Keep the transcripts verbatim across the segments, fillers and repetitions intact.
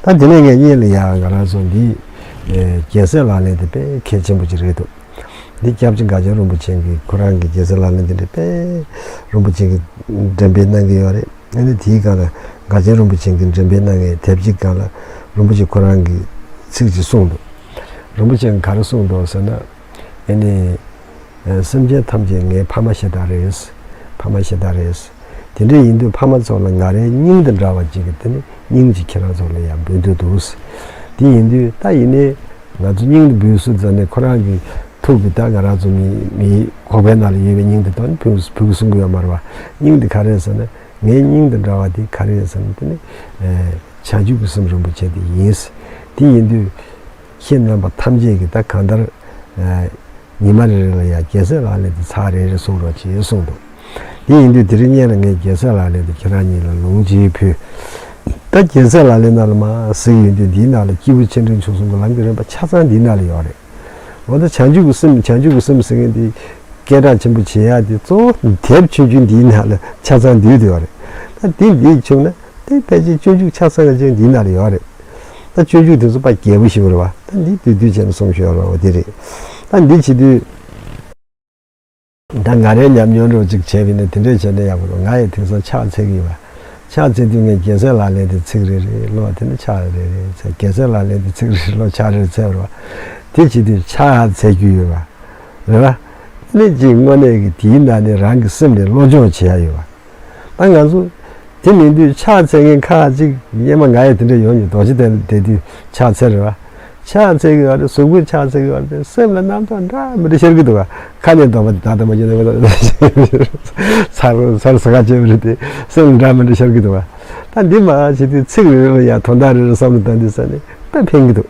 ཨ་དེ་ནས་ངས་སྙན་ལ་ཡ་ང་རང་ཚོ་འདི་རྒྱལ་སྲས་ལག་ལེན་དེ་དཔེ་གལ་ཆེན་པོ་ཅིག་རེད་འདུག་འདི་སྐྱབས་རྗེ་དགའ་ལྡན་རིན་པོ་ཆེ་གིས་ཁོ་རང་གི་རྒྱལ་སྲས་ལག་ལེན་དེ་འདྲ་དཔེ་རིན་པོ་ཆེ་གིས་འགྲེམས་སྤེལ་གནང་གི་ཡོད་རེད། ཨ་ནི་དེའི་སྒང་ལ་དགའ་ལྡན་རིན་པོ་ཆེ་གིས་འགྲེམས་སྤེལ་གནང་མཁན་དེབ་ཅིག་སྒང་ལ་རིན་པོ་ཆེ་ཁོ་རང་གིས་ཚིག་ཅིག་གསུངས་འདུག་རིན་པོ་ཆེ་གིས་ག་རེ་གསུངས་འདུག་ཟེར་ན། ཨ་ནི། སེམས་ཅན་ཐམས་ཅད་ངའི་ཕ་མ་ཞེ་དྲག་རེད། ཕ་མ་ཞེ་དྲག་རེད། དེ་འདྲ་ཡིན་དུས་ཕ་མ་ཚོ་ལ་ང་རའི་སྙིང་དང་འདྲ་བ་ཅིག་གི་དེ་ནི་སྙིང་ཅིག་ཁྱེད་རང་ཚོ་ལ་ཡང་འབུལ་འདོད་འདུག་དེ་ཡིན་དུས་ད་ཡིན་ནའི་ང་ཚོ་སྙིང་དེ་འབུལ་སུ་ཙམ་ནས་ཁོ་རང་གི་ཐུགས་ཀྱི་ད་ང་རང་ཚོ་མི་མི་ཁོག་པའི་ནང་ལ་ཡོད་པའི་སྙིང་དེ་དང་ཕུལ་ཕུལ་གསུང་གི་ཡོད་མ་རེད་བ། སྙིང་དེ་ག་རེ་ཟེར་ན། ངའི་སྙིང་དང་འདྲ་བ་དེ་ག་རེ་ཟེར་ན་དེ་ནི་བྱང་ཆུབ་ཀྱི་སེམས་རིན་པོ་ཆེ་དེ་ཡིན། དེ་ཡིན་དུས་ཁྱེད་རྣམ་པ་ཐམས་ཅད་ཀྱིས་ད་གང་ལྟར་ཉི་མ་རེ་རེ་ལ་ཡང་རྒྱལ་སྲས་ལག་ལེན་དེ་ཚར་རེ་རེ་གསུང་རོགས་ཞེས་གསུངས་འདུག་དེ་ཡིན་དུས་དེ་རིང་སྔོན་ལ་ངས་རྒྱལ་སྲས་ལག་ལེན་དེ་ཁྱེད་རང་གཉིས་ལ་ལུང་ཅིག་ཕུལ། ད་རྒྱལ་སྲས་ལག་ལེན་ནང་ལ་མར་གཟིགས་ཡོང་དུས་འདིའི་ནང་ལ་སྐྱེས་བུ་ཆེ་འབྲིང་ཆུང་གསུམ་གྱི་ལམ་གྱི་རིམ་པ་ཆ་ཚང་འདིའི་ནང་ལ་ཡོད་རེད། འོ་ད་བྱང་ཆུབ་ཀྱི་སེམས་བྱང་ཆུབ་ཀྱི་སེམས་ཟེར་མཁན་དེ་སྐད་གྲགས་ཆེན་པོ་བྱེད་ཡག་དེ་གཙོ་བོ་དེབ་ཆུང་ཆུང་འདིའི་ནང་ལ་ཆ་ཚང་འདུས་བསྡད་ཡོད་རེད། ད་དེ་འདི་བྱུང་ན་དེ་ཕལ་ཆེར་སྤྱོད་འཇུག་ཆ་ཚང་གི་ཅན་འདིའི་ནང་ལ་ཡོད་རེད། ད་སྤྱོད་འཇུག་དེ་ཚོ་དཔེ་རྒྱས་པོ་ཞིག་རེད་བ། ད་འདི་བསྡུས་བསྡུས་བྱས་ནས་གསུངས་ཤོག་རོགས་དེ་རེད། ད་འདི་བྱེད་དུས། ད་ང་རའི་ཉམས་མྱོང་འདྲ་བོ་ཅིག་བྱས་པ་ཡིན་ན་དེ་འདྲས་བྱས་ན་ཡག་པོ་འདུག་ང་ཡི་དེང་སང་ཕྱག་འཚལ་གྱི་ཡོད་པ། ཕྱག་འཚལ་དུས་ངས་རྒྱལ་སྲས་ལག་ལེན་དེ་ཚིག་རེ་རེ་ཀློག་དེ་ནས་ཕྱག་རེ་རེ་འཚལ། རྒྱལ་སྲས་ལག་ལེན་དེ་ཚིག་རེ་རེ་ཀློག་ཕྱག་རེ་རེ་འཚལ་བ་རེད་བ། དེ་བྱེད་དུས་ཕྱག་འཚལ་རྒྱུ་ཡོད་པ། རེད་བ། དེ་ནས་ཅིག་དངོས་གནས་ཀྱི་དེའི་ནང་ནས་རང་གི་སེམས་ནས་བློ་སྦྱོང་བྱེད་ཡ་ཡོད་པ། ད་ང་ཚོ་དེ་མིན་དུས་ཕྱག་འཚལ་མཁན་ཁག་ཅིག་སྔོན་མ་ང་ཡི་དེ་འདྲ་ཡོང་མྱོང་། རྡོ་རྗེ་གདན་ལ་བསྡད་དུས་ཕྱག་འཚལ་རེད་བ། ཕྱག་འཚལ་གྱི་ཡོད་རེད། གཟུགས་པོས་ཕྱག་འཚལ་གྱི་ཡོད་རེད། སེམས་ལ་རྣམ་རྟོག་འདྲ་མི་འདྲ་ཤར་གྱི་འདུག་བ། ཁ་ནས་འདོན་པ་ད་ལྟ་མ་བྱས་ན་ཚར་ཚར་ཟ་ག་བྱས་པ་རེད་དེ། སེམས་ལ་འདྲ་མི་འདྲ་ཤར་གྱི་འདུག་བ། ད་འདི་མ་བྱེད་དུས་ཚིག་རེ་རེ་ལ་ཡང་དོན་དག་རེ་རེ་བསམ་བློ་བཏང་དུས་ས་ནས་དཔེ་ཕན་གྱི་འདུག་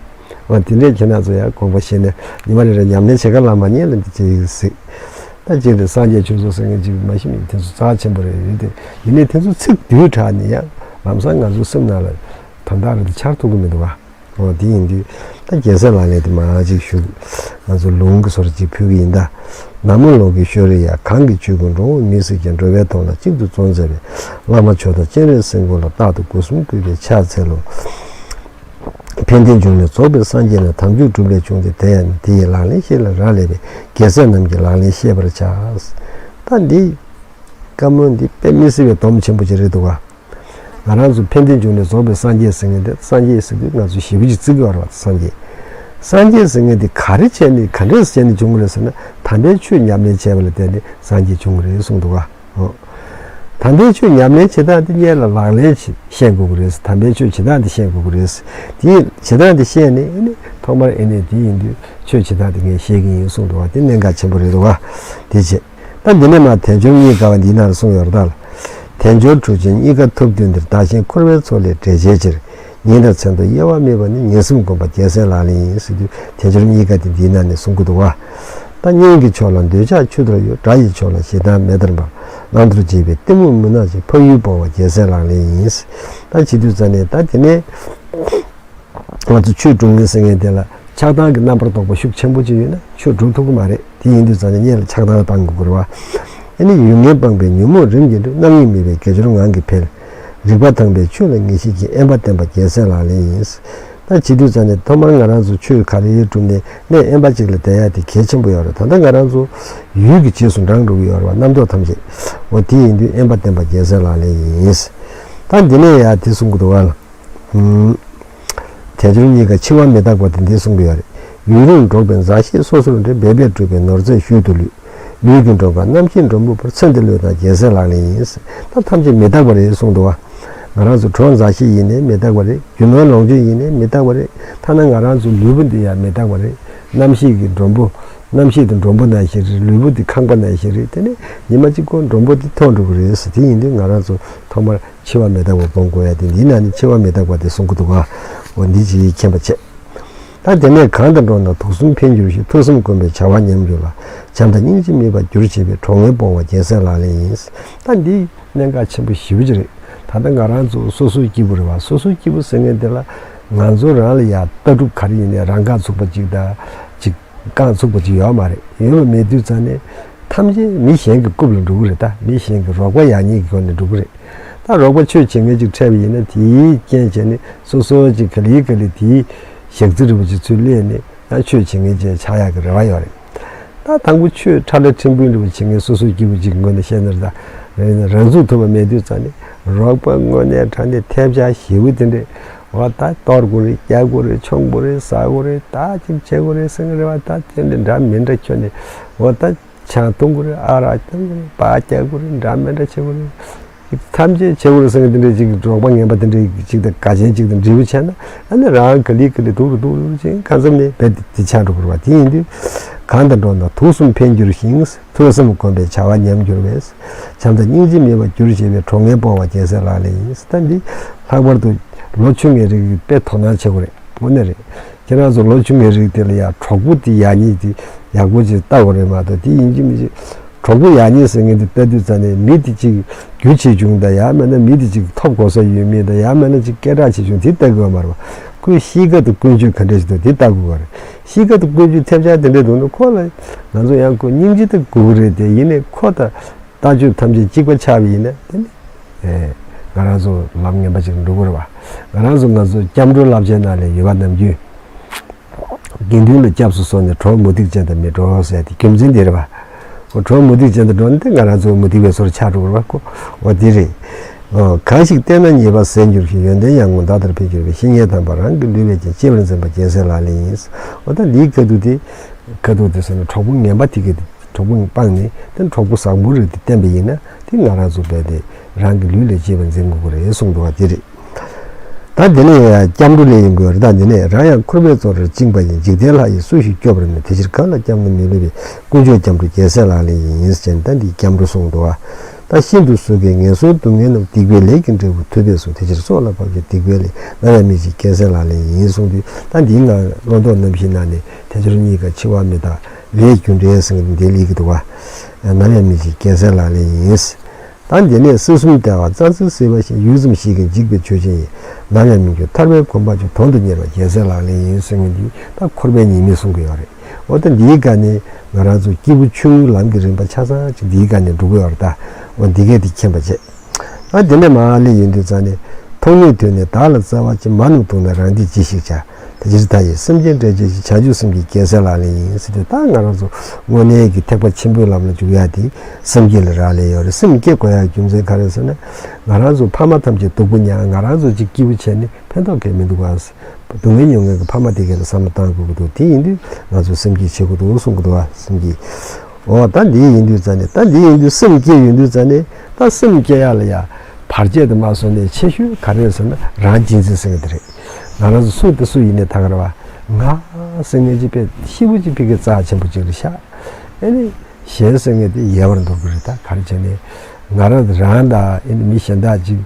འོ་དེ་འདྲས་ཁྱེད་རང་ཚོ་ཡང་དགོངས་པ་བཞེས་ནས་ཉི་མ་རེ་རེ་ཉམས་ལེན་བྱེད་ག་ལ་མ་ཉན་ལ་འདི་ཅིག་གཟིགས། ད་ཅིག་རེ་སངས་རྒྱས་ཆོས་ཚོགས་ཟེར་མཁན་ཅིག་མ་གཞི་མི་དེ་ཚོ་རྩ་ཆེན་པོ་རེ་རེད་དེ། ཡིན་ནའི་དེ་ཚོ་ཚིག་བསྡུས་དྲགས་ནས་ཡང་ལམ་སང་ང་ཚོའི་སེམས་ནང་ལ་དོན་དག་རེ་དེ་འཆར་ཐུབ་ཀྱི་མི་འདུག་བ། འོ་དེ་ཡིན་དུས་ད་རྒྱལ་སྲས་ལག་ལེན་དེ་མ་ཅིག་ཞུ། ང་ཚོ་ལུང་གི་སོར་ཅིག་ཕུལ་གྱི་ཡིན་ད། ན་མོ་ལོ་ཀེ་ཤྭ་རི་ཡ། གང་གི་ཆོས་ཀུན་འགྲོ་འོང་མི་སྲིད་ཀྱང་། འགྲོ་བའི་དོན་ལ་གཅིག་ཏུ་བརྩོན་མཛད་པའི། བླ་མ་མཆོག་དང་སྤྱན་རས་གཟིགས་མགོན་ལ། རྟག་ཏུ་སྒོ་གསུམ་གུས་པས་ཕྱག་འཚལ་ལོ། ཕན་བདེའི་འབྱུང་གནས་རྫོགས་པའི་སངས་རྒྱས་ལ། དལ་འབྱོར་སྒྲུབ་ལས་བྱུང་སྟེ་དེ་ཡང་ནི། དེ་ཡི་ལག་ལེན་ཤེས་ལ་རག་ལས་པའི། རྒྱལ་སྲས་རྣམས་ཀྱི་ལག་ལེན་ཤེས་པར་བྱ། ད་འདི་བཀའ་མོལ་འདི་དཔེ་མི་སྲིད་པའི་སྡོམ་ཆེན་པོ་ཅིག་རེད་འདུག་ག་ང་རང་ཚོ་ཕན་བདེའི་འབྱུང་གནས་རྫོགས་པའི་སངས་རྒྱས་ཟེར་མཁན་དེ་སངས་རྒྱས་ཟེར་དུས་ང་ཚོ་ཞེ་པོ་ཅིག་བརྩི་གི་ཡོད་རེད་བ། སངས་རྒྱས། སངས་རྒྱས་ཟེར་མཁན་དེ་ག་རེ་བྱས་ནས་ག་འདྲས་བྱས་ནས་བྱུང་བ་རེད་ཟེར་ན། དམ་པའི་ཆོས་ཉམས་ལེན་བྱས་པ་ལ་བརྟེན་ནས་སངས་རྒྱས་བྱུང་བ་རེད་གསུངས་འདུག་ག་ཨོ། དམ་པའི་ཆོས་ཉམས་ལེན་བྱེད་སྟངས་དེ་སྔོན་ལ་ལག་ལེན་བྱེད་ཤེས་དགོས་ཀྱི་རེད། དམ་པའི་ཆོས་བྱེད་སྟངས་དེ་ཤེས་དགོས་ཀྱི་རེད། དེ་བྱེད་སྟངས་དེ་ཤེས་ནས་ཨེ་ནི་ཐོག་མར་ཨེ་ནི་དེ་ཡིན་དུས་ཆོས་བྱེད་སྟངས་དེ་ངས་ཤེས་ཀྱི་ཡིན་གསུངས་འདུག་བ། དེ་གནད་འགག་ཆེན་པོ་རེད་འདུག་བ། དེ་བྱས། ད་འདི་ནས་མར་དལ་འབྱོར་རྙེད་དཀའ་བ་འདིའི་ནང་ལ་གསུངས་ཡོད་རེད་ད། དལ་འབྱོར་གྲུ་ཆེན་རྙེད་དཀའ་ཐུབ་བསྟན་འདིར། བདག་གཞན་འཁོར་བའི་མཚོ་ལས་བསྒྲལ་བྱའི་ཕྱིར། ཉིན་དང་མཚན་དུ་དབྱེ་བ་མེད་པར་ནི། ཉན་སེམས་སྒོམ་པ་རྒྱལ་སྲས་ལག་ལེན་ཡིན། ཟེར་དུས་དལ་འབྱོར་རྙེད་དཀའ་དེ་འདིའི་ནང་ནས་གསུང་གི་འདུག་བ། ད་གཉེན་གྱི་ཕྱོགས་ལ་འདོད་ཆགས་ཆུ་ལྟར་གཡོ། དགྲ་ཡི་ཕྱོགས་ལ་ཞེ་སྡང་མེ་ལྟར་འབར། བླང་དོར་བྱེད་པའི་གཏི་མུག་མུན་ནག་ཅན། འཕགས་ཡུལ་སྤོང་བ་རྒྱལ་སྲས་ལག་ལེན་ཡིན། ད་བྱེད་དུས་ཙ་ནས་ད་དེ་ནས་ང་ཚོ་ཆོས་སྒྲུབ་མཁན་ཟེར་མཁན་དེ་ལ་ཆགས་སྡང་གི་རྣམ་པར་རྟོག་པ་ཤུགས་ཆེན་པོ་ཅིག་ཡོད་ན་ཆོས་སྒྲུབ་ཐུབ་ཀྱི་མ་རེད། དེ་ཡིན་དུས་ཙ་ནས་སྔོན་ལ་ཆགས་སྡང་སྤང་དགོས་ཀྱི་རེད་བ། ཨ་ནི་ཡུལ་ངན་སྤངས་པས་ཉོན་མོངས་རིམ་གྱིས་འགྲིབ། རྣམ་གཡེང་མེད་པས་དགེ་སྦྱོར་ངང་གིས་འཕེལ། རིག་པ་དྭངས་པས་ཆོས་ལ་ངེས་ཤེས་སྐྱེ། དབེན་པ་བསྟེན་པ་རྒྱལ་སྲས་ལག་ལེན་ཡིན། ད་བྱེད་དུས་ཙ་ནས་ཐོག་མར་ང་རང་ཚོ་ཆོས་ག་རེ་སྒྲུབ་ནས་གནས་དབེན་པ་ཅིག་ལ་བསྡད་ཡ་དེ་གལ་ཆེན་པོ་ཡོད་རེད། ད་ལྟ་ང་རང་ཚོ་ཡུལ་གྱི་རྗེས་སུ་འབྲང་འགྲོ་གི་ཡོད་རེད་བ། རྣམ་རྟོག་ཐམས་ཅད། འོ་དེ་ཡིན་དུས་དབེན་པ་བསྟེན་པ་རྒྱལ་སྲས་ལག་ལེན་ཡིན། ད་འདི་ནས་ཡ་དེ་གསུང་གི་འདུག་བ་ལ། ཨུམ། དལ་འབྱོར་རྙེད་དཀའ་འཆི་བ་མི་རྟག་པ་དེ་འདི་གསུང་གི་ཡོད་རེད། ཡུན་རིང་འགྲོགས་པའི་མཛའ་བཤེས་སོ་སོར་འདྲེས། འབད་པས་བསྒྲུབས་པའི་ནོར་རྫས་ཤུལ་དུ་ལུས། ལུས་ཀྱི་འགྲོ་ཁར་རྣམ་ཤེས་མགྲོན་པོ་བོར། ཚེ་འདི་བློས་བཏང་རྒྱལ་སྲས་ལག་ལེན་ཡིན། ད་ཐམས་ཅད་མི་རྟག་པ་རེད་གསུངས་འདུག་བ། ང་རང་ཚོ་གྲོགས་མཛའ་བཤེས་ཡིན་ནའི་མི་རྟག་པ་རེད། རྒྱུ་ནོར་ལོངས་སྤྱོད་ཡིན་ནའི་མི་རྟག་པ་རེད། ཐ་ན་ང་རང་ཚོ་ལུས་པོ་འདི་ཡང་མི་རྟག་པ་རེད། རྣམ་ཤེས་ཀྱི་མགྲོན་པོ། རྣམ་ཤེས་དེ་མགྲོན་པོ་ནང་བཞིན་རེད། ལུས་པོ་འདི་ཁང་པ་ནང་བཞིན་རེད། དེ་ནས་ཉི་མ་གཅིག་ཁོ་མགྲོན་པོ་འདི་ཐོན་འགྲོ་གི་རེད་ཟེར། དེ་ཡིན་དུས་ང་རང་ཚོ་ཐོག་མར་འཆི་བ་མི་རྟག་པ་སྤོང་དགོས་ཡ་དེ་འདིའི་ནང་ནས་འཆི་བ་མི་རྟག་པ་དེ་གསུང་གི་འདུག་ག་འོ་འདི་ཅིག་མཁྱེན་པ་བྱས། ད་དེ་ནས་གང་དུ་འགྲོ་ན་དུག་གསུམ་འཕེལ་འགྱུར་ཞིང་། ཐོས་བསམ་སྒོམ་པས་བྱ་བ་ཉམས་འགྱུར་ལ། བྱམས་དང་སྙིང་རྗེ་མེད་པར་འགྱུར་བྱེད་པའི། གྲོགས་ངན་སྤོང་བ་རྒྱལ་སྲས་ལག་ལེན་ཡིན། ད་འདི་གནད་འགག་ཆེན་པོ་ཞེ་པོ་ཅིག་རེད། ད་ལྟ་ང་རང་ཚོ་སོ་སོའི་སྐྱིད་པོ་རེད་བ། སོ་སོའི་སྐྱིད་པོ་ཟེར་མཁན་དེ་ལ་ང་ཚོ་རང་ལ་ཡང་ལྟ་གྲུབ་ག་རེ་ཡིན་ནའི་རང་རྐང་ཚུགས་པ་ཅིག་དང་ཅིག་རྐང་ཚུགས་པ་ཅིག་ཡོད་མ་རེད། ཡོད་པ་མེད་དུས་ཙང་ནས་ཐམས་ཅད་མི་གཞན་གྱི་རྐུབ་ལ་འགྲོ་གི་རེད། ད་མི་གཞན་གྱི་རོགས་པ་ཡག་ཉེས་ཀྱི་སྒོ་ནས་འགྲོ་གི་རེད། ད་རོགས་པ་ཆོས་བྱེད་མཁན་ཅིག་འཕྲད་པ་ཡིན་ན། དེའི་རྐྱེན་བྱས་ནས་སོ་སོ་ཅིག་ག་ལེ་ག་ལེ་དེའི་ཞག་རྩི་རིན་པོ་ཆེ་ཚུར་སླེབས་ནས་ཡང་ཆོས་བྱེད་མཁན་ཅིག་ཆགས་ཡག་གི་རེ་བ་ཡོད་རེད། ད་དང་པོ་ཆོས་ཁྲ་ལ་ཁྲིམས་དཔོན་འདྲ་བོ་བྱེད་མཁན་སོ་སོའི་སྐྱེས་བུ་ཅིག་ངོས་ནས་བཤད་ན་རེད། ད་རང་ཚུགས་ཐུབ་པ་མེད་དུས་ཙང་ནས་རོགས་པ་དངོས་གནས་དྲང་གནས་ཐལ་ཆ་ཞེ་པོ་དེ་འདྲས། འོ་ད་གཏོར་དགོས་རེད། རྒྱག་དགོས་རེད། མཆོང་དགོས་རེད། ཟ་དགོས་རེད། ད་ཅིག་བྱེད་དགོས་རེད་ཟེར་གི་རེད་བ། ད་དེ་འདྲ་འདྲ་མི་འདྲ་ཁྱོན་ནས་འོ་ད་ཆང་འཐུང་དགོས་རེད། ཨ་རག་འཐུང་དགོས་རེད། སྦ་རྒྱག་དགོས་རེད། འདྲ་མི་འདྲ་བྱེད་དགོས་རེད། ཅིག་ཐམས་ཅད་བྱེད་དགོས་རེད་ཟེར་མཁན་དེ་འདྲའི་ཅིག་རོགས་པ་ངན་པ་དེ་འདྲའི་ཅིག་དང་དགའ་ཆེན་ཅིག་དང་འབྲས་བུ་ཆེ་ན། ཨ་ནི་རང་ག་ལེ་ག་ལེ་སྡུག་རུ་སྡུག་རུ་ཅིག་གང་འཚམ་ནས་རྦད་དེ་ཆགས་འགྲོ་དགོས་རེད་བ། དེ་ཡིན་དུས་གང་དང་འགྲོགས་ན་དུག་གསུམ་འཕེལ་འགྱུར་ཞིང་། ཐོས་བསམ་སྒོམ་པའི་བྱ་བ་ཉམས་འགྱུར་བས། བྱམས་དང་སྙིང་རྗེ་མེད་པར་འགྱུར་ཞེས་པའི་གྲོགས་ངན་སྤོང་བ་རྒྱལ་སྲས་ལག་ལེན་ཡིན། ད་འདི་ལྷག་པར་དུ་ལོ་ཆུང་ངེ་རིགས་དཔེ་དོ་སྣང་བྱེད་དགོས་རེད། དངོས་གནས་རེད། ཁྱེད་རང་ཚོ་ལོ་ཆུང་ངེ་རིགས་དེ་ལ་ཡང་གྲོགས་པོ་དེ་ཡག་ཉེས་དེ་ཡག་པོ་ཅིག་ལྟ་དགོས་རེད་མ་གཏོགས། དེ་ཡིན་གཅིག་མིན་གཅིག་གྲོགས་པོ་ཡག་ཉེས་ཟེར་མཁན་དེ་ལྟ་དུས་ཙང་ནས་མི་དེ་ཅིག་རྒྱུ་ཆེ་ཆུང་དང་། ཡང་མིན་ན་མི་དེ་ཅིག་ཐོབ་གོ་ས་ཡོད་མེད་དང་། ཡང་མིན་ན་ཅིག་སྐད་གྲགས་ཆེ་ཆུང་དེ་ལྟ་དགོས་མ་རེད་བ། ཁོའི་གཤིས་ཀ་དང་ཀུན་སྤྱོད་ག་འདྲ་ཞིག་འདུག་དེ་ལྟ་དགོས་པ་རེད། གཤིས་ཀ་དང་ཀུན་སྤྱོད་ཐེབས་ཆག་དེ་འདྲ་འདུག་ན་ཁོ་ལ་ང་ཚོ་ཡང་ཁོ་སྙིང་རྗེ་ལྟ་དགོས་ཀྱི་རེད་དེ། ཡིན་ནའི་ཁོ་དང་ལྟ་སྤྱོད་ཐམས་ཅད་གཅིག་པ་ཆགས་པ་ཡིན་ན་དེ་ནི་ཨེ་ང་རང་ཚོ་ལམ་ངན་པ་ཅིག་འགྲོ་གི་རེད་བ། ང་རང་ཚོ་ང་ཚོ་སྐྱབས་འགྲོའི་བསླབ་བྱའི་ནང་ལ་ཡོད་པ་ནམ་རྒྱུན། དགེ་འདུན་ལ་སྐྱབས་སུ་སོང་ནས་གྲོགས་མུ་སྟེགས་ཅན་དང་མི་འགྲོགས་ཟེར་དེ་རྒྱུ་མཚན་དེ་རེད་བ། ཁོ་གྲོགས་མུ་སྟེགས་ཅན་དང་འགྲོགས་ན་དེ་ང་རང་ཚོ་མུ་སྟེགས་པའི་བཟོ་འདྲ་ཆགས་འགྲོ་གི་རེད་བ་ཁོ། འོ་དེ་རེད། འོ་གང་ཞིག་བལྟས་ན་ཉེས་པ་ཟད་འགྱུར་ཞིང་། ཡོན་ཏན་ཡར་ངོའི་ཟླ་ལྟར་འཕེལ་འགྱུར་བའི། བཤེས་གཉེན་དམ་པ་རང་གི་ལུས་པས་ཀྱང་། གཅེས་པར་འཛིན་པ་རྒྱལ་སྲས་ལག་ལེན་ཡིན། འོ་ད་འདིའི་ཁ་ཐུག་དེ། ཁ་ཐུག་དེ་ཟེར་ན་གྲོགས་པོ་ངན་པ་དེ་གི་གྲོགས་པོ་སྤངས་ནས་དེ་གྲོགས་པོ་བཟང་པོ་རེད་དེ་བསྟེན་པ་ཡིན་ན། དེ་ང་རང་ཚོ་རྦད་དེ་རང་གི་ལུས་ལ་གཅེས་པར་འཛིན་དགོས་ཀྱི་རེད་གསུངས་འདུག་བ། དེ་རེད། ད་འདི་ནས་སྐྱབས་འགྲོ་ལས་ཡིན་དགོས་རེད། ད་འདི་ནས་རང་ཡང་ཁོལ་པའི་བཙོན་རར་བཅིངས་པ་ཡིན། འཇིག་རྟེན་ལྷ་ཡིས་སུ་ཞིག་སྐྱོབ་པར་ནུས། དེ་ཕྱིར་གང་ལ་སྐྱབས་ན་མི་བསླུ་བའི། ཀུན་སྤྱོད་སྐྱབས་འགྲོ་རྒྱལ་སྲས་ལག་ལེན་ཡིན། ཟེར་ནས་ད་འདི་སྐྱབས་འགྲོ་གསུངས་འདུག་བ། ད་ཤིན་ཏུ་གཟུགས་ཀྱིས་ངན་སོང་སྡུག་བསྔལ་རྣམས། སྡིག་པའི་ལས་ཀྱི་འབྲས་བུ་ཐུབ་པས་སོ། དེ་ཕྱིར་སྲོག་ལ་བབ་ཀྱང་སྡིག་པའི་ལས། ནམ་ཡང་མི་བྱེད་རྒྱལ་སྲས་ལག་ལེན་ཡིན། གསུངས་དུས་ད་འདིའི་ནང་བློ་ལྡོག་རྣམ་བཞིའི་ནང་ནས་དལ་འབྱོར་གཉིས་ཀ་འཆི་བ་མི་རྟག་ལས་རྒྱུ་འབྲས་ཟེར་མཁན་འདི་ལས་ཀྱི་འདུག་བ། ནམ་ཡང་མི་བྱེད་རྒྱལ་སྲས་ལག་ལེན་ཡིན། ད་འདི་ནས་སྲིད་གསུམ་བདེ་བ་རྩྭ་ཟིན་སྲིད་པ་བཞིན། ཡུད་ཙམ་ཞིག་གིས་འཇིག་པའི་ཆོས་ཅན་ཡིན། ནམ་ཡང་མི་འགྱུར་ཐར་པའི་གོ་འཕང་མཆོག། དོན་དུ་གཉེར་བ་རྒྱལ་སྲས་ལག་ལེན་ཡིན་ཟེར་མཁན་འདི་ད་ཁོལ་པའི་ཉེས་དམིགས་གསུང་གི་ཡོད་རེད། འོ་ད་འདིའི་སྒང་ནས་ང་རང་ཚོ་སྐྱེས་བུ་ཆུང་ངུའི་ལམ་གྱི་རིམ་པ་ཆ་ཚང་ཅིག་འདིའི་སྒང་ནས་འགྲོ་གི་ཡོད་རེད་ད། འོ་འདི་གས་དེ་མཁྱེན་པ་བྱས། ཨ་དེ་ནས་མར་སླེབས་ཡོང་དུས་ཙང་ནས། མཐོང་ནས་ཐོས་ནས་བདག་ལ་སྩལ་བ་ཅིག། མ་ནུབ་དུག་ནས་རང་བདེ་ཇི་ཞིག་བྱ། དེ་ཕྱིར་ད་ཡིས་སེམས་ཅན་བསྒྲལ་བྱའི་ཕྱིར། བྱང་ཆུབ་སེམས་ཀྱི་རྒྱལ་སྲས་ལག་ལེན་ཡིན། ཟེར་དུས་ད་ང་རང་ཚོ་དངོས་གནས་ཀྱི་ཐེག་པ་ཆེན་པོའི་ལམ་ལ་འཇུག་ཡ་དེ་སེམས་བསྐྱེད་ལ་རག་ལས་ཡོད་རེད། སེམས་བསྐྱེད་དགོས་ཡ་རྒྱུ་མཚན་ག་རེ་ཟེར་ན། ང་རང་ཚོ་ཕ་མ་ཐམས་ཅད་སྡུག་པོ་མྱངས། ང་རང་ཚོ་ཅིག་སྐྱིད་པོ་བྱས་ནས་ཕན་ཐོགས་གང་ཡང་མི་འདུག་ག། སྡུག་བསྔལ་མྱོང་མཁན་གྱི་ཕ་མ་དེ་གས་ལ་བསམ་བློ་བཏང་དགོས་ཀྱི་འདུག། དེ་ཡིན་དུས་ང་ཚོ་སེམས་བསྐྱེད་བྱེད་དགོས་འདུག་གསུང་གི་འདུག་བ། སེམས་བསྐྱེད། འོ་ད་འདི་ཡིན་དུས་ཙང་ནས། ད་འདི་ཡིན་དུས་སེམས་བསྐྱེད་ཡོང་དུས་ཙང་ནས། ད་སེམས་བསྐྱེད་ཡ་ལ་ཡ་བར་ཆད་དུ་མ་སོང་ནས་ཆེ་ཤོས་ག་རེ་རེད་ཟེར་ན། རང་གཅེས་འཛིན་ཟེར་གི་དེ་རེད། ང་རང་ཚོ་སུ་དང་སུ་ཡིན་ནའི་ད་ག་རེད་བ། ང་ཟེར་མཁན་ཅིག་དཔེ་ཤི་བོ་ཅིག་ཕ་གི་རྩ་ཆེན་པོ་ཅིག་རེད་ཤག། ཨེ་ནི་གཞན་ཟེར་མཁན་དེ་ཡལ་བར་འདོར་གི་རེད། ད་ག་རེ་བྱས་ནས་ང་རང་རང་དང་ཨེ་ནི་མི་གཞན་དག་ཅིག་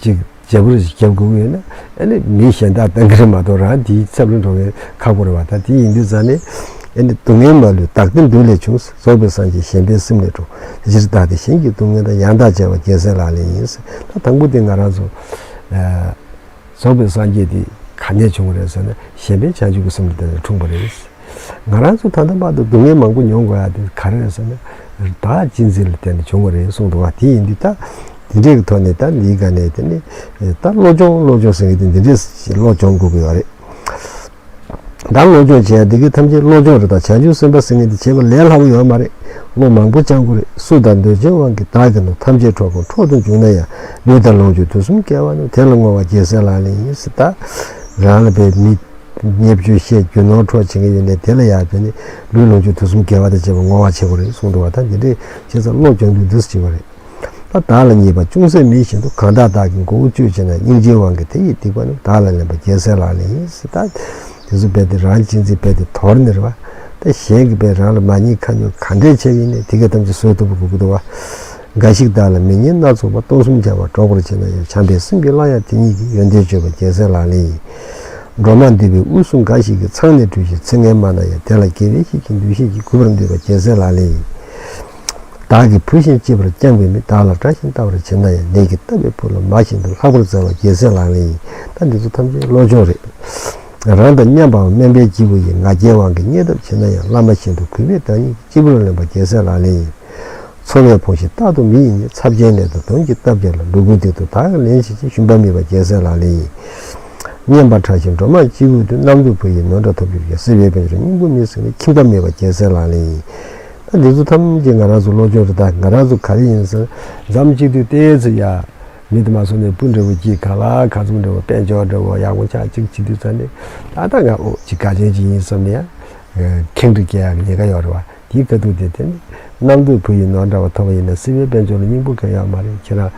ཅིག་བརྗེ་པོ་རེ་ཞིག་རྒྱབ་དགོས་ཀྱི་ཡོད་ན། ཨ་ནི་མི་གཞན་དག་བཏང་གི་རེད་མ་གཏོགས་རང་དེའི་ཚབ་ལ་འགྲོ་མཁན་ཁག་པོ་རེད་བ། ད་དེ་ཡིན་དུས་ཙང་ནས། ཨ་ནི་སྡུག་བསྔལ་མ་ལུས་བདག་བདེ་འདོད་ལས་བྱུང་། རྫོགས་པའི་སངས་རྒྱས་གཞན་ཕན་སེམས་ལས་འཁྲུངས། དེ་ཕྱིར་བདག་བདེ་གཞན་གྱི་སྡུག་བསྔལ་དང་། ཡང་དག་བྱ་བ་རྒྱལ་སྲས་ལག་ལེན་ཡིན། ད་དང་པོ་དེ་ང་རང་ཚོ་ཨ་རྫོགས་པའི་སངས་རྒྱས་དེ་ག་ནས་བྱུང་བ་རེད་ཟེར་ན། གཞན་ཕན་བྱང་ཆུབ་ཀྱི་སེམས་ལ་བརྟེན་ནས་འཁྲུངས་པ་རེད། ང་རང་ཚོ་ད་ལྟ་བར་དུ་སྡུག་བསྔལ་མང་པོ་མྱོང་དགོས་ཡ་དེ་ག་རེ་རེད་ཟེར་ན། བདག་གཅེས་འཛིན་ལ་བརྟེན་ནས་བྱུང་བ་རེད་གསུངས་འདུག་བ། དེ་ཡིན་དུས་ད་འདི་འདྲའི་གི་ཐོག་ནས་ད་འདིའི་སྒང་ནས་དེ་ནི་ད་བློ་སྦྱོང་བློ་སྦྱོང་ཟེར་གི་དེ་འདི་འདྲའི་བློ་སྦྱོང་དགོས་ཀྱི་ཡོད་རེད། ད་བློ་སྦྱོང་བྱེད་ཡ་འདི་གི་ཐམས་ཅད་བློ་སྦྱོང་རེད། ད་བྱང་ཆུབ་སེམས་དཔའ་ཟེར་མཁན་དེ་བྱེད་པ་ལས་སླ་པོ་ཡོད་མ་རེད། བློ་མང་པོ་སྦྱང་དགོས་རེད། སུ་དང་འདོད་ཆེན་དབང་གིས་བདག་གི་ནོར། ཐམས་ཅད་འཕྲོག་གམ་འཕྲོག་ཏུ་འཇུག་ན་ཡང་། ལུས་དང་ལོངས་སྤྱོད་དུས་གསུམ་དགེ་བ་ནི། དེ་ལ་བསྔོ་བ་རྒྱལ་སྲས་ལག་ལེན་ཡིན། ཟེར་ད་རང་ལ་བའི་མི་བརྙས་བཅོས་བཤད་རྒྱུ་ནོར་འཕྲོག་བྱེད་མཁན་ཡོད་ནའི་དེ་ལ་ཡར་བྱས་ནས་ལུས་ལོངས་སྤྱོད་དུས་གསུམ་དགེ་བ་དང་བཅས་པ་བསྔོ་བ་བྱེད་དགོས་རེད་གསུངས་འདུག་བ། ད་འདི་འདྲས་བྱས་ཙང་བློ་སྦྱོང་དུས་འདི་འདྲས་བྱེད་དགོས་རེད། ད་བདག་ལ་ཉེས་པ་ཅུང་ཟད་མེད་བཞིན་དུ། གང་དག་བདག་གི་མགོ་བོ་གཅོད་བྱེད་ན། སྙིང་རྗེའི་དབང་གིས་དེ་ཡི་སྡིག་པ་ནི། བདག་ལ་ལེན་པ་རྒྱལ་སྲས་ལག་ལེན་ཡིན། ཟེར་ད་དེ་ཚོ་རྦད་དེ་རང་གཅེས་འཛིན་རྦད་དེ་དོར་ནས་རེད་བ། ད་གཞན་གྱིས་རྦད་རང་ལ་མ་ཉེས་ཁ་ཉེས་ག་འདྲས་བྱས་ཡིན་ནའི་དེ་ག་ཐམས་ཅད་བཟོད་ཐུབ་པ་དགོས་ཀྱི་འདུག་བ། འགའ་ཞིག་བདག་ལ་མི་ཉེས་སྣ་ཚོགས་པ། སྟོང་གསུམ་བྱ་བ་སྒྲོག་པར་བྱེད་ན་ཡང་། བྱམས་པའི་སེམས་ཀྱིས་བསླང་ཡང་དེ་ཉིད་ཀྱི། ཡོན་ཏན་བརྗོད་པ་རྒྱལ་སྲས་ལག་ལེན་ཡིན། སྒྲོལ་མ་འདུས་པའི་དབུས་སུ་འགའ་ཞིག་གིས། མཚང་ནས་འབྲུ་བཞིན་ཚིག་ངན་སྨྲ་ན་ཡང་། དེ་ལ་དགེ་བའི་བཤེས་ཀྱིས་འདུ་ཤེས་ཀྱིས། གུས་པར་འདུད་པ་རྒྱལ་སྲས་ལག་ལེན་ཡིན། བདག་གི་བུ་བཞིན་གཅེས་པར་བསྐྱང་བའི་མི། བདག་ལ་དགྲ་བཞིན་ལྟ་བར་བྱེད་ན་ཡང་། ལས་ཀྱིས་བཏབ་པའི་བུ་ལ་མ་བྱིན་ཏོ། ལྷག་པར་བརྩེ་བ་རྒྱལ་སྲས་ལག་ལེན་ཡིན། ད་འདི་ཚོ་ཐམས་ཅད་བློ་སྦྱོང་རེད། རང་དང་མཉམ་པའམ་དམན་པའི་སྐྱེས་བུ་ཡིས། ང་རྒྱལ་དབང་གིས་བརྙས་བཏབ་བྱེད་ན་ཡང་། བླ་མ་བཞིན་དུ་གུས་པས་བདག་ཉིད་ཀྱི། གཅེར་བུར་ལེན་པ་རྒྱལ་སྲས་ལག་ལེན་ཡིན། འཚོ་བས་ཕོངས་ཤིང་རྟག་ཏུ་མི་ཡིས་ཉེན། ཚབས་ཆེན་ལས་དང་གདོན་གྱི་སྟབས་བདེ་ལ། འགྲོ་ཀུན་སྡིག་ཏོ་བདག་གིས་ལན་བྱེད་ཅིང་། ཞུམ་པ་མེད་པར་རྒྱལ་སྲས་ལག་ལེན་ཡིན། སྙན་པ་ཕྲ་ཞིང་སྒྲོན་མ་སྐྱེས་བུའི་དོན། རྣམ་རྟོག་བུ་ཡིས་ནོར་འདྲ་ཐོབ་འགྱུར་གྱི། སྲིད་པའི་དཔལ་འབྱོར་སྙིང་པོ་མི་ཟིན་ནས། ཁྱིམ་ཐབ་མེད་པར་རྒྱལ་སྲས་ལག་ལེན་ཡིན། ད་འདི་ཚོ་ཐམས་ཅད་ང་རང་ཚོ་བློ་སྦྱོང་རེད། ད་ང་རང་ཚོ་ག་རེ་ཡིན་ཟེར་མཚམས་གཅིག་ཏུ་བལྟས་ཚེ་ཡ། མི་དེ་མ་སོང་ནས་སྤུ་འདྲ་བོ་གཅིག་ག་ལ་ག་ཚོད་འདྲ་བོ་དཔལ་འབྱོར་འདྲ་བོ་ཡག་པོ་ཆགས་གཅིག་བྱེད་དུས་ཙམ་ནས། ད་ལྟ་ང་ཨོ་ཅིག་དགའ་སྐྱོ་ཅིག་ཡིན་བསམ་ནས་ཡ། ཁེངས་དྲེགས་སྐྱེ་ཡག་ཉེན་ཁ་ཡོད་རེད་བ། དེའི་ཁ་ཐུག་དེ་དེ་ནི་རྣམ་རྟོག་བུ་ཡི་ནོར་འདྲ་བ་ཐོབ་པ་ཡིན་ན། སྲིད་པའི་དཔལ་འབྱོར་ལ་སྙིང་པོ་གང་ཡང་མ་རེད། ཁྱེད་རང་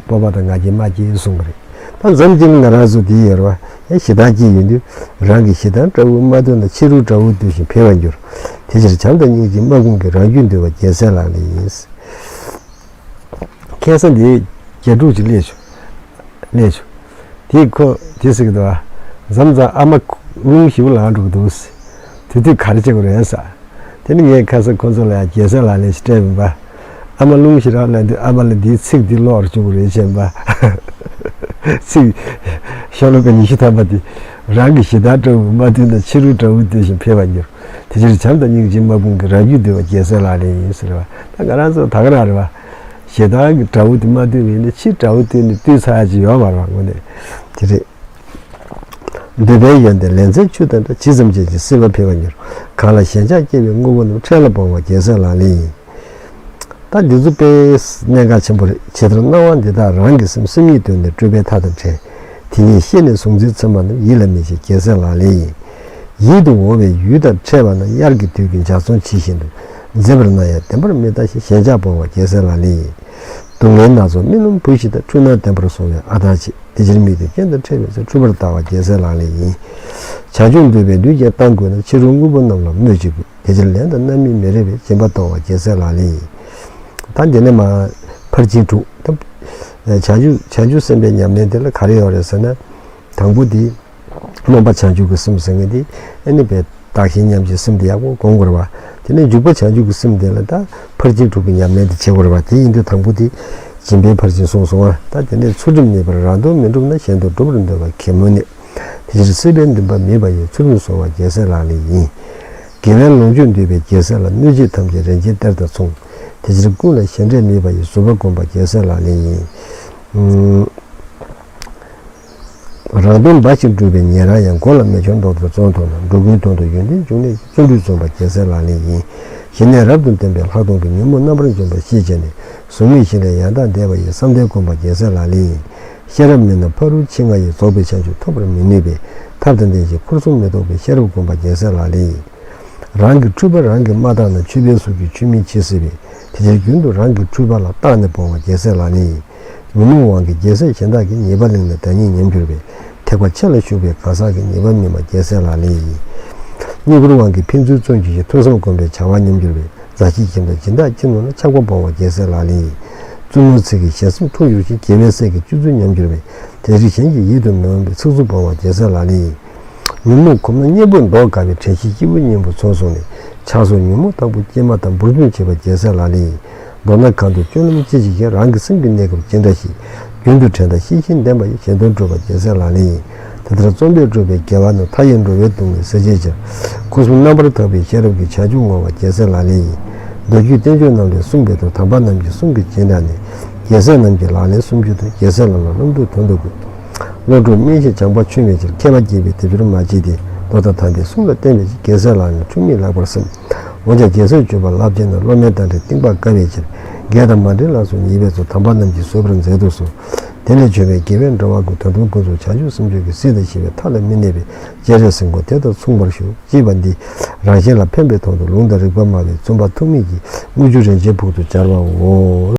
སྤོབས་པ་དང་ང་རྒྱལ་མ་སྐྱེས་གསུང་གི་རེད། ད་མཚམས་གཅིག་ང་རང་ཚོ་དེ་ཡོད་རེད་བ། ཡ་ཞེ་སྡང་སྐྱེས་ཡོང་དུས་རང་གི་ཞེ་སྡང་དགྲ་བོས་མ་བཏུལ་ན། ཕྱི་རོལ་དགྲ་བོས་བཏུལ་ཞིང་འཕེལ་བར་འགྱུར། དེ་ཕྱིར་བྱམས་དང་སྙིང་རྗེ་མ་བསྒོམ་གྱིས། རང་རྒྱུད་འདུལ་བ་རྒྱལ་སྲས་ལག་ལེན་ཡིན། ཁ་སང་འདི་རྒྱ་ཕྲུག་ཅིག་སླེབས་བྱུང་། སླེབས་བྱུང་། དེས་ཁོ་དེ་ཟེར་གྱི་འདུག་ཨ། མཚམས་མཚམས་ཨ་མ་རླུང་ཞེ་པོ་ལངས་འགྲོ་གི་འདུག་ཟེར། དེ་དུས་ག་རེ་བྱེད་དགོས་རེད་ཟེར། དེ་ནི་ངས་ཁ་སང་ཁོ་ཚོ་ལ་ཡང་རྒྱལ་སྲས་ལག་ལེན་ཞིག་སྤྲད་མིན་པ། ཨ་མ་རླུང་ཞེ་དྲག་ལངས་དུས་ཨ་མ་ལ་འདིའི་ཚིག་འདི་ཀློག་རོགས་བྱེད་དགོས་རེད་ཟེར་བ། ཚིག་ཤོ་ལོ་ཀ་ཉི་ཤུ་ཐམ་པ་དེ། རང་གི་ཞེ་སྡང་དགྲ་བོས་མ་བཏུལ་ན། ཕྱི་རོལ་དགྲ་བོས་བཏུལ་ཞིང་འཕེལ་བར་འགྱུར། དེ་ཕྱིར་བྱམས་དང་སྙིང་རྗེ་མ་བསྒོམ་གྱིས། རང་རྒྱུད་འདུལ་བ་རྒྱལ་སྲས་ལག་ལེན་ཡིན་ཟེར་བ། ད་ང་རང་ཚོ་ད་ག་རང་རེད་བ། ཞེ་སྡང་གི་དགྲ་བོ་དེ་མ་བཏུལ་བས་ནི་ཕྱིའི་དགྲ་བོ་བཏུལ་ནས་བཏུལ་ཚར་ཡག་ཅིག་ཡོད་མ་རེད་བ། དངོས་གནས་དེ་རེད། འདོད་པའི་ཡོན་ཏན་ལེ་ཚན་ཆུ་དང་འདྲ། ཇི་ཙམ་བྱས་ཀྱང་སྲིད་པ་འཕེལ་བར་འགྱུར། གང་ལ་ཞེན་ཆགས་སྐྱེ་བའི་དངོས་པོ་རྣམས། འཕྲལ་ལ་སྤོང་བ་རྒྱལ་སྲས་ལག་ལེན་ཡིན། ད་འདི་ཚོ་དཔེ་གནད་འགག་ཆེན་པོ་རེད། ཇི་ལྟར་སྣང་བ་འདི་དག་རང་གི་སེམས། སེམས་ཉིད་གདོད་ནས་སྤྲོས་པའི་མཐའ་དང་བྲལ། དེ་ཉིད་ཤེས་ནས་གཟུང་འཛིན་མཚན་མ་རྣམས། ཡིད་ལ་མི་བྱེད་རྒྱལ་སྲས་ལག་ལེན་ཡིན། ཡིད་དུ་འོང་བའི་ཡུལ་དང་འཕྲད་པ་ན། དབྱར་གྱི་དུས་ཀྱི་འཇའ་ཚོན་ཇི་བཞིན་དུ། མཛེས་པར་སྣང་ཡང་བདེན་པར་མི་ལྟ་ཞིང་། ཞེན་ཆགས་སྤོང་བ་རྒྱལ་སྲས་ལག་ལེན་ཡིན། སྡུག་བསྔལ་སྣ་ཚོགས་རྨི་ལམ་བུ་བཞིན་དུ། འཁྲུལ་སྣང་བདེན་པར་སོང་བས་ཨ་ཐང་ཆད། དེ་ཕྱིར་མིག་ཏུ་རྐྱེན་དང་འཕྲད་པའི་ཚེ། འཁྲུལ་པར་ལྟ་བ་རྒྱལ་སྲས་ལག་ལེན་ཡིན། བྱང་ཆུབ་འདོད་པས་ལུས་ཀྱང་བཏང་དགོས་ན། ཕྱི་རོལ་དངོས་པོ་རྣམས་ལ་སྨོད་ཅི་དགོས། དེ་ཕྱིར་ལན་དང་རྣམ་སྨིན་མི་རིགས་པས། སྦྱིན་པ་གཏོང་བ་རྒྱལ་སྲས་ལག་ལེན་ཡིན། ད་འདི་ནས་མར་ཕར་ཕྱིན་དྲུག་ད། བྱང་ཆུབ་བྱང་ཆུབ་སེམས་དཔའི་ཉམས་ལེན་དེ་ལ་ག་རེ་ཡོད་རེད་ཟེར་ན། དང་པོ་དེ། སྨོན་པ་བྱང་ཆུབ་ཀྱི་སེམས་ཟེར་མཁན་དེ། ཨ་ནི་བའི་བདག་གཞན་མཉམ་བརྗེའི་སེམས་དེ་ཡག་པོ་སྒོམ་དགོས་རེད་བ། དེ་ནས་འཇུག་པ་བྱང་ཆུབ་ཀྱི་སེམས་དེ་ལ་ད་ཕར་ཕྱིན་དྲུག་གི་ཉམས་ལེན་དེ་བྱེད་དགོས་རེད་བ། དེ་ཡིན་དུས་དང་པོ་དེ་སྦྱིན་པའི་ཕར་ཕྱིན་གསུངས་སོང་བ། ད་དེ་ནས་ཚུལ་ཁྲིམས་མེད་པར་རང་དོན་མི་འགྲུབ་ན། གཞན་དོན་སྒྲུབ་པར་འདོད་པ་གད་མོ་ནས། དེ་ཕྱིར་སྲིད་པའི་འདུན་པ་མེད་པ་ཡི། ཚུལ་ཁྲིམས་བསྲུང་བ་རྒྱལ་སྲས་ལག་ལེན་ཡིན། དགེ་བའི་ལོངས་སྤྱོད་འདོད་པའི་རྒྱལ་སྲས་ལ། གནོད་བྱེད་ཐམས་ཅད་རིན་ཆེན་གཏེར་དང་མཚུངས། དེ་ཕྱིར་ཀུན་ལ་ཞེ་འགྲས་མེད་པ་ཡི། བཟོད་པ་བསྒོམ་པ་རྒྱལ་སྲས་ལག་ལེན་ཡིན། རང་དོན་འབའ་ཞིག་སྒྲུབ་པའི་ཉེ་རང་ཡང་། མགོ་ལ་མེ་སྦྱོར་མདོག་ལྟར་བཙོང་མཐོང་ན། འགྲོ་ཀུན་དོན་དུ་ཡོན་ཏན་འབྱུང་གནས་ཀྱི། བརྩོན་འགྲུས་བརྩོན་པ་རྒྱལ་སྲས་ལག་ལེན་ཡིན། ཞི་གནས་རབ་ཏུ་ལྡན་པས་ལྷག་མཐོང་གི། ཉོན་མོངས་རྣམ་པར་འཇོམས་པ་ཤེས་བྱས་ནས། གཟུགས་མེད་ཞི་ལྷས་ཡང་དག་བཟླས་པ་ཡིས། བསམ་གཏན་བསྒོམ་པ་རྒྱལ་སྲས་ལག་ལེན་ཡིན། ཤེས་རབ་མི་རྣམས་ཕ་རོལ་ཕྱིན་ལྔ་ཡི། རྫོགས་པའི་བྱང་ཆུབ་ཐོབ་པར་མི་ནུས་པས། ཐབས་དང་ལྡན་ཞིང་འཁོར་གསུམ་མི་ལྡོག་པའི། ཤེས་རབ་བསྒོམ་པ་རྒྱལ་སྲས་ལག་ལེན་ཡིན། རང་གི་འཁྲུལ་པ་རང་གིས་མ་བརྟགས་ན། ཆོས་པའི་གཟུགས་ཀྱིས་ཆོས་མིན་ཇི་སྲིད་པའི། དེ་ཕྱིར་རྒྱུན་དུ་རང་གི་འཁྲུལ་པ་ལ། བརྟགས་ནས་སྤོང་བ་རྒྱལ་སྲས་ལག་ལེན་ཡིན། ཉོན་མོངས་དབང་གིས་རྒྱལ་སྲས་གཞན་དག་གི། ཉེས་པ་གླེང་ནས་བདག་ཉིད་ཉམས་འགྱུར་བས། ཐེག་པ་ཆེ་ལ་ཞུགས་པའི་གང་ཟག་གི། ཉེས་པ་སྨིན་པ་རྒྱལ་སྲས་ལག་ལེན་ཡིན། གཉིས་པོར་དབང་གིས་ཕན་ཚུན་བརྩོན་འགྱུར་ཞིང་། ཐོས་བསམ་སྒོམ་པས་བྱ་བ་ཉམས་འགྱུར་བས། མཛའ་བཤེས་སྦྱིན་པ་སྦྱིན་བདག་ཁྱིམ་ནོར་ལ། ཆགས་པ་སྤོང་བ་རྒྱལ་སྲས་ལག་ལེན་ཡིན། བཙུན་མོའི་ཚིག་གིས་ཞལ་གསུམ་འཁྲུགས་འགྱུར་ཞིང་། དགེ་བའི་བསྲེ་གིས་སྤྱོད་ཚུལ་ཉམས་འགྱུར་བས། དེ་ཕྱིར་གཞན་གྱི་ཡིད་དུ་མི་འོང་བའི། ཚིག་རྩུབ་སྤོང་བ་རྒྱལ་སྲས་ལག་ལེན་ཡིན། ཉོན་མོངས་གོམས་ན་གཉེན་པོས་མདོག་དགའ་བའི། དྲན་ཤེས་སྐྱེས་བུ་གཉེན་པོ་ཚོར་སོང་ནས། ཆགས་སོགས་ཉོན་མོངས་དང་པོ་སྐྱེས་མ་ཐག་འབུར་འབྱུང་བྱེད་པ་རྒྱལ་སྲས་ལག་ལེན་ཡིན། མདོར་ན་གང་དུ་སྤྱོད་ལམ་ཅི་ཞིག་ཀྱང་། རང་གི་སེམས་ཀྱི་གནས་སྐབས་ཇི་འདྲ་ཞིག། རྒྱུན་དུ་དྲན་དང་ཤེས་བཞིན་ལྡན་པ་ཡིས། གཞན་དོན་སྒྲུབ་པ་རྒྱལ་སྲས་ལག་ལེན་ཡིན། དེ་ལྟར་བརྩོན་པས་བསྒྲུབས་པའི་དགེ་བ་རྣམས། མཐའ་ཡས་འགྲོ་བའི་སྡུག་བསྔལ་སེལ་བྱའི་ཕྱིར། འཁོར་གསུམ་རྣམ་པར་དག་པའི་ཤེས་རབ་ཀྱིས། བྱང་ཆུབ་བསྔོ་བ་རྒྱལ་སྲས་ལག་ལེན་ཡིན། མདོ་རྒྱུད་བསྟན་བཅོས་རྣམས་ལས་གསུངས་པའི་མཐུས། དམ་པ་རྣམས་ཀྱི་གསུང་གིས་ཇི་འདྲ་ནས། རྒྱལ་སྲས་རྣམས་ཀྱི་ལག་ལེན་སུམ་ཅུ་དང་། རྒྱལ་སྲས་ལམ་ལ་བླང་དོར་དོན་དུ་དགོས། བློ་གྲོས་སྨིན་ཞིང་བྱམས་པ་ཆུང་བའི་ཕྱིར། མཁས་པ་དགྱེས་པའི་སྡེབ་སྦྱོར་མ་བྱས་ཏེ། མདོ་དང་དམ་པའི་གསུང་ལ་བརྟེན་པའི་ཕྱིར། རྒྱལ་སྲས་ལག་ལེན་འཁྲུལ་མེད་ལེགས་པར་སེམས། འོན་ཀྱང་རྒྱལ་སྲས་སྤྱོད་པ་རླབས་ཆེན་རྣམས། བློ་དམན་དང་འདྲེས་གཏིང་དཔག་དཀའ་བའི་ཕྱིར། རྒས་དང་མ་འདྲིས་ལ་སོགས་ཉེས་པའི་ཚོགས། དམ་པ་རྣམས་ཀྱིས་བཟོད་པར་མཛད་དུ་གསོལ། དེ་ལས་བྱུང་བའི་དགེ་བས་འགྲོ་བ་ཀུན། ད་དུང་ཕུན་ཚོགས་བྱང་ཆུབ་སེམས་མཆོག་གི། སྲིད་དང་ཞི་བའི་མཐའ་ལ་མི་གནས་པའི། སྤྱན་རས་གཟིགས་མགོན་དེ་དང་མཚུངས་པར་ཤོག། ཅེས་པ་འདི་རང་གཞན་ལ་ཕན་པའི་དོན་དུ་ལུང་དང་རིགས་པ་སྨྲ་བའི་བཙུན་པ་ཐོགས་མེད་ཀྱིས་དངུལ་ཆུ་རིན་ཆེན་ཕུག་ཏུ་སྦྱར་བའོ།